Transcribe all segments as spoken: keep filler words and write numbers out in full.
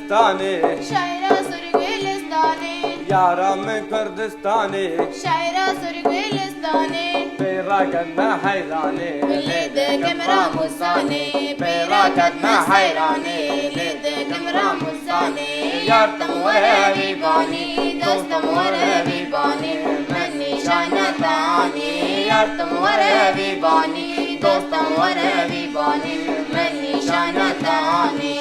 Stanê. Şaira Sur Gulistanê. Yara min Kurdistanê. Şaira Sur Gulistanê. Pê raket me heyranê. Lê dikim Ramûsanê. Pê raket me heyranê. Lê dikim Ramûsanê. Yar tim were vî banî. Dostim were vî banî. Min nîşane te anî. Yar tim were vî banî. Dostim were vî banî. Min nîşane te anî.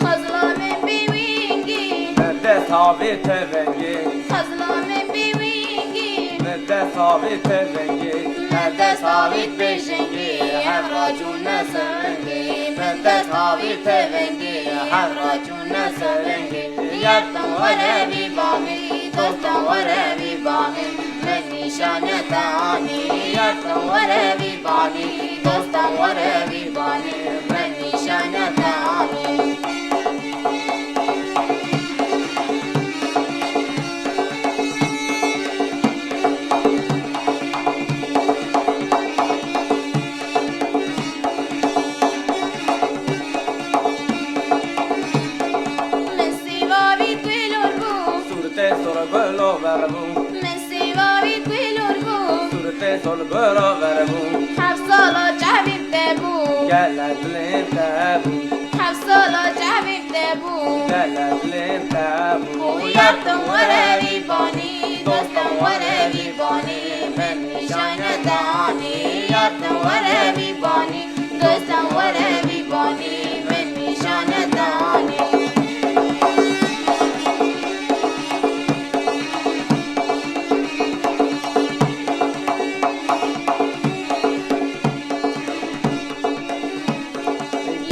Xezlamê bêwîngî. Me dest havê te vengê. Xezlamê bêwîngî. Me dest havê te vengê. Me dest havê bêjengê. Hev racûne serengê. Me dest havê te vengê. Hev racûne serengê. Yar tim were vî banî. Dostim were vî banî. Min nîşane te anî. Yar tim were vî banî. Dostim were vî banî. Min nîşane te anî. Min sîva vî kulor bû. Sûrtê sor gelo ver bû. Min sîva vî kulor bû. Sûrtê sor gelo ver bû. Heft sala çavî te bû. Gele dilê te bû. Heft sala çavî te bû. Gele dilê te bû. Yar tim were vî banî. Dostim were vî banî. Min nîşane te anî. Yar tim were vî banî. Dostim were vî banî, min nîşane te anî.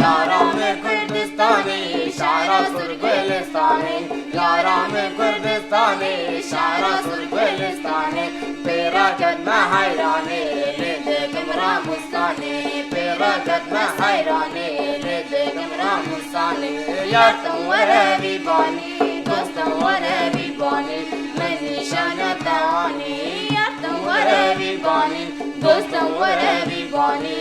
Yara min Kurdistanê, şara Sur Gulistanê. Yara min Kurdistanê, şara Sur Gulistanê. Pê raket me heyranê, lê dikim Ramûsanê. Pê raket me heyranê, lê dikim Ramûsanê. Yar tim were vî banî, dostim were vî banî. Min nîşane te anî. Yar tim were vî banî, dostim were vî banî.